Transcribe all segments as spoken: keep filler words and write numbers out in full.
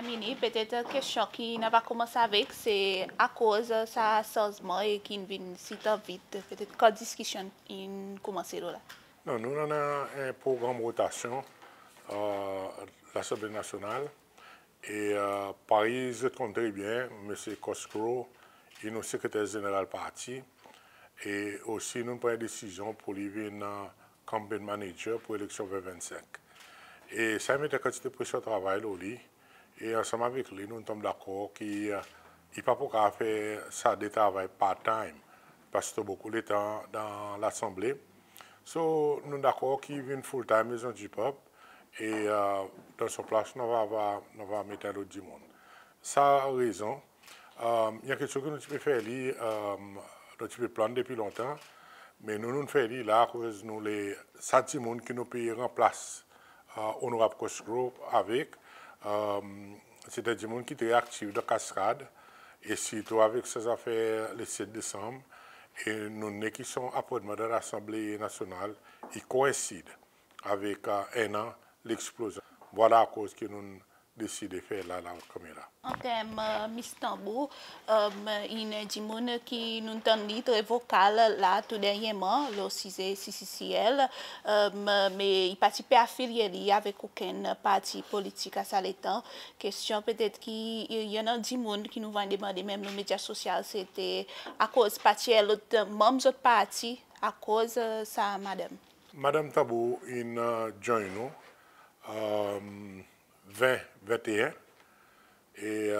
Mini, petet kestyon ki nou ava konmans avek, se akoz sa sanzman e ki'n vin sitan vit, petet kan diskisyon in konmanse lo la? Non, nou annan en progranm rotasyon, e, Lasanble Nasyonal. E, e, parey zot konn tre byen, Msye Cosgrow, i nou Sekreter Zeneral parti. E osi, nou pran desizyon pour li vin, e, campaign manager pour eleksyon ven vennsenk. E sa i met en kantite presyon travay lo li. E ansanm avek li, nou tonm dakor ki, e, i pa pou kapab fer sa de travay part-time, pas i bokou letan dan Lasanble. So, nou dakor ki i vin full-time Maison du Peuple, e, e, dan son plas, nou ava, ava, nou ava met en lot dimoun. Sa rezon, e, i annan keksoz ki nou ti pe fer li, e, nou ti pe plann depi lontan, me nou, nou fer li la akoz nou le sa dimoun ki nou pe ranplas, e, Onorab Cosgrow avek, e, se en dimoun ki tre aktif dan Cascade, e sirtou avek sa zafer le set Desanm, e nou ne ki son apwentman dan Lasanble Nasyonal, i koensid avek, e, en an leksplozyon. Vwala akoz ki nou deside fer la, la, konmela. An term, e, Miss Tambou, e, i en dimoun ki nou tann li tre vokal la tou dernyerman, lo size C C C L, e, me i pa ti pe afilye li avek okenn parti politik a sa letan. Kestyon petet ki i annan dimoun ki nou va demande menm lo medya sosyal, se te akoz pa ti en lot manm zot parti, akoz, e, sa madanm? Madanm Tambou in, e, join nou, e, ven venteen, e, e,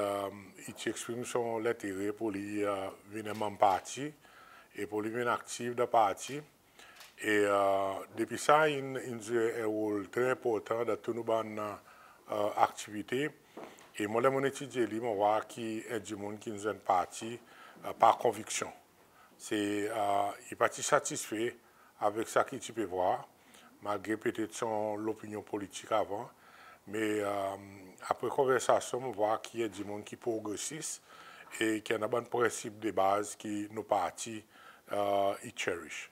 i ti eksprim son lentere pour li, e, vin en manm parti, e pour li vin aktif dan parti. E, e, depi sa, in, in zwe en rol tre enportan dan tou nou bann, e, aktivite. E mwan, ler mon'n etidye li, mon war ki en dimoun ki'n zwenn parti, e, par konviksyon. Se, e, i pa ti satisfe avek sa ki i ti pe vwar, malgre petet son lopinyon politik avan. Me, e, apre konversasyon, mon war ki i en dimoun ki progresis e ki annan bann prensip de baz ki nou parti, e, i cherish.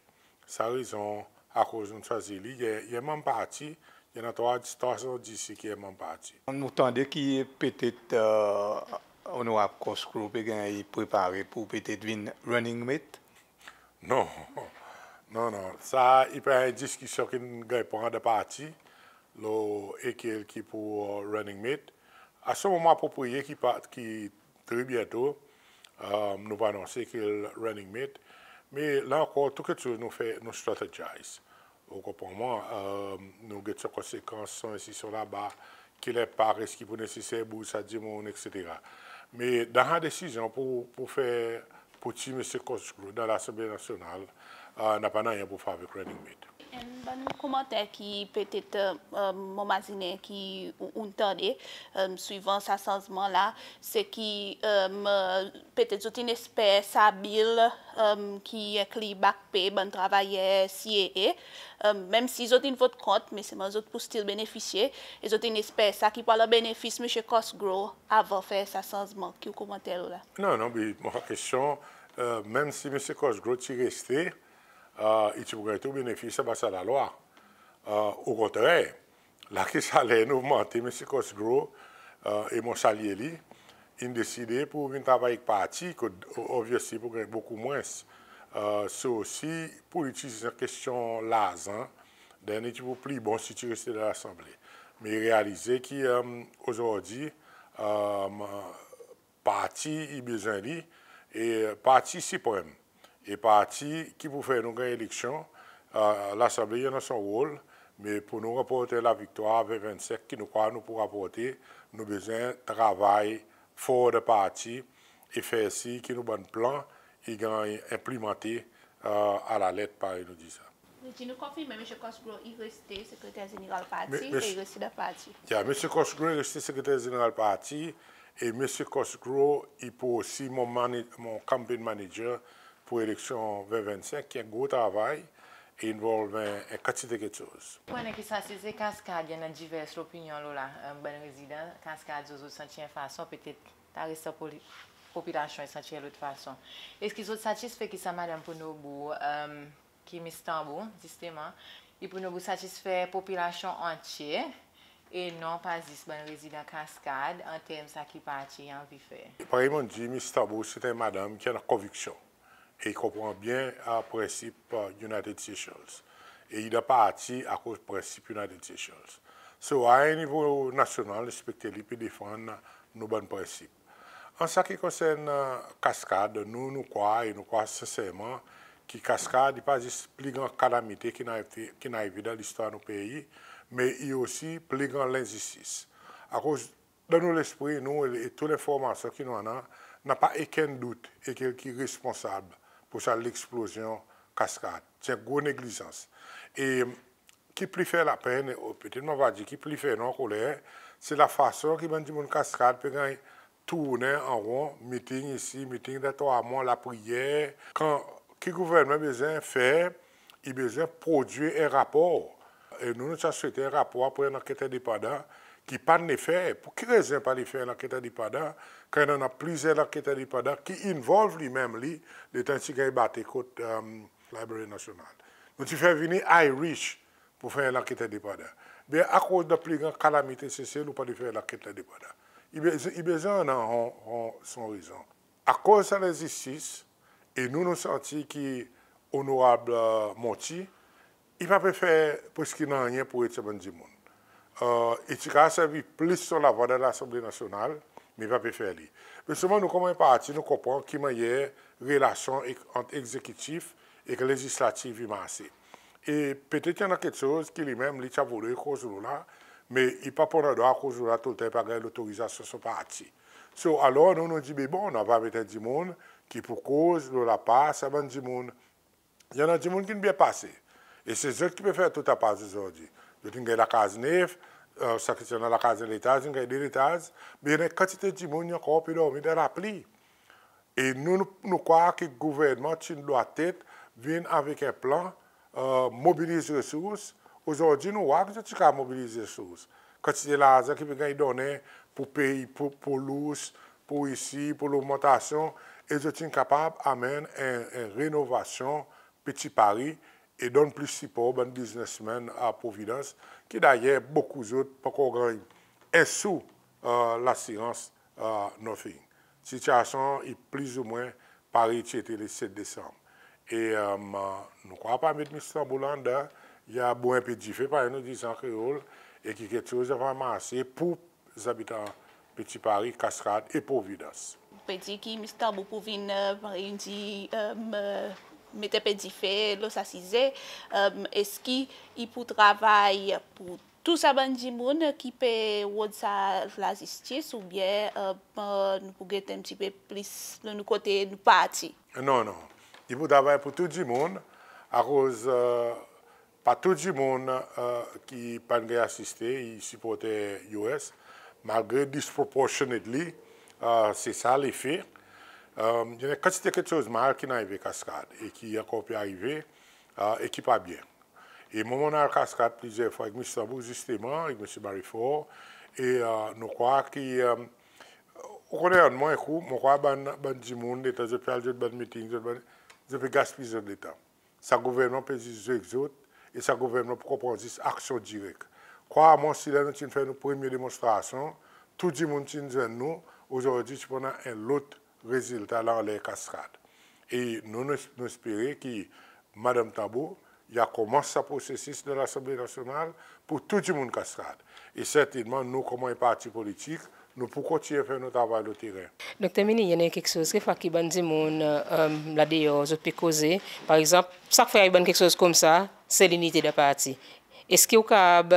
Sa rezon akoz nou swazir li, i, i en manm parti, i annan trwa, trwa zan disi ki i en manm parti. Nou tande ki petet, e, Onorab Cosgrow pe ganny prepare pour petet vin running mate? Non. Non, non. Sa i pa en diskisyon ki'n ganny pran dan parti, lo lekel ki pou, e, running mate. A son moman apropriye ki pa, ki tre byento, e, nou va anonse lekel running mate. Me la ankor, tou keksoz nou fer, nou strategize. Ou konpran mwan, e, nou get son konsekans, son isi, son laba, ki lenpak, eski pou neseser bouz sa dimoun, etsetera. Me dan sa desizyon pour, pour fer, pour tir Msye Cosgrow dan Lasanble Nasyonal, e, napa nanryen pour fer avek running mate. Enn bann komanter ki petet, e, mon mazinen ki ou, ou'n tande, e, swivan sa sanzman la, se ki, e, petet zot in esper sa bill, e, ki enkli back pay bann travayer C A A, e, menm si zot in vot kont, me selman zot pou still benefisye, e zot in esper sa ki pou al an benefis Msye Cosgrow avan fer sa sanzman. Ki ou komanter lo la? Non, non, be mon kestyon, e, menm si Msye Cosgrow ti reste, e, i ti pou ganny tou benefis anba sa lalwa. E, okontrer, la ki saler in ogmante, Msye Cosgrow, e, e mon salye li, in deside pour vin travay ek parti, kot, o-, obviously, pou ganny bokou mwens. E, so, si pour li ti zis en kestyon larzan, then i ti pou pli bon si ti reste dan Lasanble. Me i realize ki, e, ozordi, e, parti i bezwen li, e parti siprenm, e parti ki pou fer nou ganny eleksyon, e, Lasanble i annan son rol, me pour nou ranport laviktwar ven vennsenk ki nou krwar nou pou ranporte, nou bezwen travay for dan parti e fer sir ki nou bann plan i ganny enplimante, e, alalet, parey nou dir sa. Ou dir nou konfirme, Msye Cosgrow i reste Sekreter Zeneral parti e i reste dan parti. Ya, Msye Cosgrow i reste Sekreter Zeneral parti, e Msye Cosgrow i pou osi mon mana-, mon campaign manager pour eleksyon ven vennsenk, ki en gro travay, e involve en, en kantite keksoz. Ou konnen ki sa, si se Cascade, i annan divers lopinyon lo la, e, bann rezidan Cascade, zot, zot santi en fason, petet larestan poli-, popilasyon i santi en lot fason. Eski zot satisfe ki sa madanm pou nou bout, e, ki Miss Tambou, zisteman, i pou nou bout satisfer popilasyon antye, e non pa zis bann rezidan Cascade, an term sa ki parti i anvi fer. Parey mon'n dir, Miss Tambou se en madanm ki annan konviksyon e i konpran byen prensip United Seychelles. E i dan parti akoz prensip United Seychelles. So a en nivo nasyonal, nou ekspekte li pe defann nou bann prensip. An sa ki konsern Cascade, nou, nou krwar, e nou krwar senserman ki Cascade i pa zis pli gran kalamite ki'n arive dan listwar nou pei, me i osi pli gran lenzistis. Akoz dan nou lespri, nou, e tou lenformasyon ki nou annan, napa okenn dout e ki responsab pour sa leksplozyon Cascade. Se en gro neglizans. E ki pli fer lapenn, e petet mon ava dir ki pli fer nou ankoler, se lafason ki bann dimoun Cascade pe ganny tournen an ron, miting isi, miting dan trwa mwan, lapriyer. Kan ki gouvernman bezwen fer, i bezwen prodwir en rapor. E nou, nou ti a swete en rapor apre en lanket endepandan ki pa'n le fer. Pour ki rezon pa'n le fer en lanket endepandan, kan i annan plizyer lanket endepandan ki involve li menm li, letan i ti ganny bate kot Library Nasyonal? Nou ti fer vini Irish pour fer en lanket endepandan. Be akoz dan pli gran kalamite Sesel ou pa le fer lanket endepandan? I bezwen, i bezwen annan son rezon. Akoz sa lenzistis, e nou, nou santi ki Onorab Monti, i pa pe fer preski nanryen pour ed sa bann dimoun. I ti kapab servi plis son lavwa dan Lasanble Nasyonal, me i pa pe fer li. Me selman nou konman en parti, nou konpran ki mannyer relasyon ant egzekitif ek lezislatif i marse. E petet i annan keksoz ki li menm li ti a voudre koz lo la, me i pa pou annan drwa koz lo la toultan i pa ganny lotorizasyon son parti. So alor nou, nou dir be bon, nou ava met en dimoun ki pou koz lo lapar sa bann dimoun. I annan dimoun ki'n byen pase. E se zot ki pe fer tou tapaz ozordi. Zot in ganny lakaz nef, sa ki ti annan lakaz en letaz in ganny de letaz. Me i annan en kantite dimoun ankor pe dormi dan lapli. E nou, nou, nou krwar ki gouvernman ti dwatet vin avek en plan, mobiliz resours. Ozordi nou war ki zot ti kapab mobiliz resours. Kantite larzan ki pe ganny donnen pour pey, pour, pour lous, pour isi, pour logmantasyon, e zot in kapab anmenn en, en renovasyon Petit Paris e donn plis sipor bann biznesmenn a Providence, ki dayer bokou zot pa ankor ganny en sou lasirans nothing. Sitiasyon i plizoumwen parey i ti ete le set Desanm. E nou krwar parmi Miss Tambou la andan, i a bouy en pe dife, parey nou dir sa an kreol, e ki keksoz ava marse pour zabitan Petit Paris, Cascade e Providence. Pe dir ki Miss Tambou pou vin, parey nou dir, met en pe dife lo sa size. Eski i pou travay pour tou sa bann dimoun ki pe rod sa lazistis, oubyen nou pou get en pti pe plis lo nou kote nou parti? Non, non. I pou travay pour tou dimoun, akoz pa tou dimoun ki pa'n ganny asiste i siporter US, malgre disproportionately se sa lefe. I annan en kantite keksoz mal ki'n arive Cascade e ki ankor pe arive, e ki pa byen. E mwan mon'n al Cascade plizyer fwa ek Miss Tambou, zisteman, ek Msye Barry Faure, e nou krwar ki, ou konnen, mwan ek ou, mon krwar bann, bann dimoun, letan zot pe al zot bann miting, zot bann, zot pe gaspiy zot letan. Sa gouvernman pe zis zwe ek zot, e sa gouvernman pou konpran zis aksyon direk. Krwar mwan, si ler nou ti'n fer nou premye demonstrasyon, tou dimoun ti'n zwenn nou, ozordi ti pou annan en lot rezilta la anler Cascade. E nou, nou, nou espere ki Madanm Tambou i a konmans sa prosesis dan Lasanble Nasyonal pour tou dimoun Cascade. E sertennman nou, konman en parti politik, nou pou kontinyen fer nou travay lo teren. Dokter Mini, i annan keksoz kekfwa ki bann dimoun la deor zot pe koze. Par egzanp, sak fwa i ariv bann keksoz koumsa, se linite dan parti. Eski ou kapab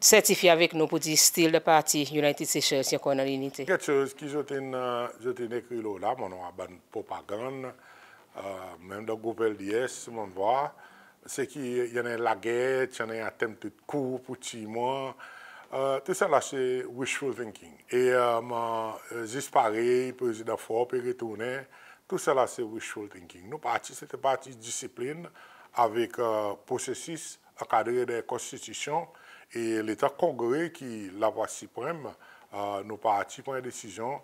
sertifye avek nou pour dir still dan parti United Seychelles i ankor annan linite? Keksoz ki zot in, zot in ekri lo la, mon war bann propagann, menm dan group LDS mon war, se ki i annan lager, ti annan attempted coup pour tir mwan. Tou sa la se wishful thinking. E zis parey Prezidan Faure pe retournen, tou sa la se wishful thinking. Nou parti se en parti disiplin avek prosesis ankadre dan Konstitisyon, e letan Kongre ki Lavwa Siprenm, nou parti pran en desizyon,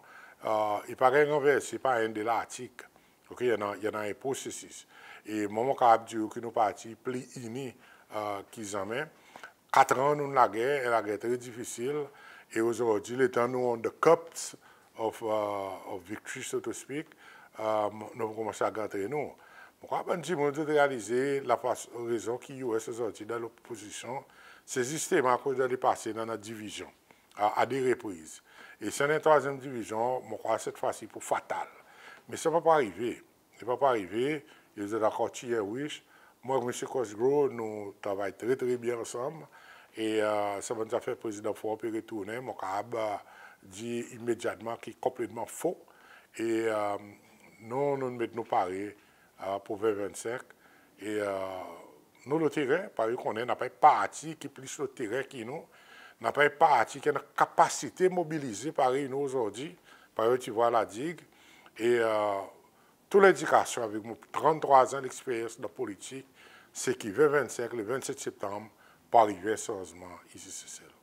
i pa ganny ranverse par enn de lartik. OK, i annan, i annan en prosesis. E mwan mon kapab dir ou ki nou parti pli ini ki zanmen. Katran nou'n lager, en lager tre difisil, e ozordi letan nou on the cusp of, uh, of victory, so to speak, uh, nou konmans a gantre nou. Mon krwar bann dimoun zot realize lafason, rezon ki U S ozordi dan lopozisyon, se zisteman akoz dan lepase nou annan divizyon a, a de repriz. E si annan trwazyenm divizyon, mon krwar set fwa si pou fatal. Me sa pa pou arive. Li pa pou arive, e zot ankor tir en wish. Mwan ek Msye Cosgrow, nou travay tre, tre byen ansanm. E, uh, sa bann zafer Prezidan Faure pe retournen, mon kapab, uh, dir imedyatman ki konpletman fo. E, uh, nou, nou met nou pare, uh, pou ven vennsenk. E, uh, nou lo teren, parey ou konnen, napa en parti ki plis lo teren ki nou. Napa en parti ki annan kapasite mobilize parey nou ozordi, parey ou ti vwar La Digue. E, uh, tou lendikasyon avek mon tranntrwa an leksperyans dan politik, se ki ven vennsenk, le vennset Septanm, pou arive en sanzman isi Sesel.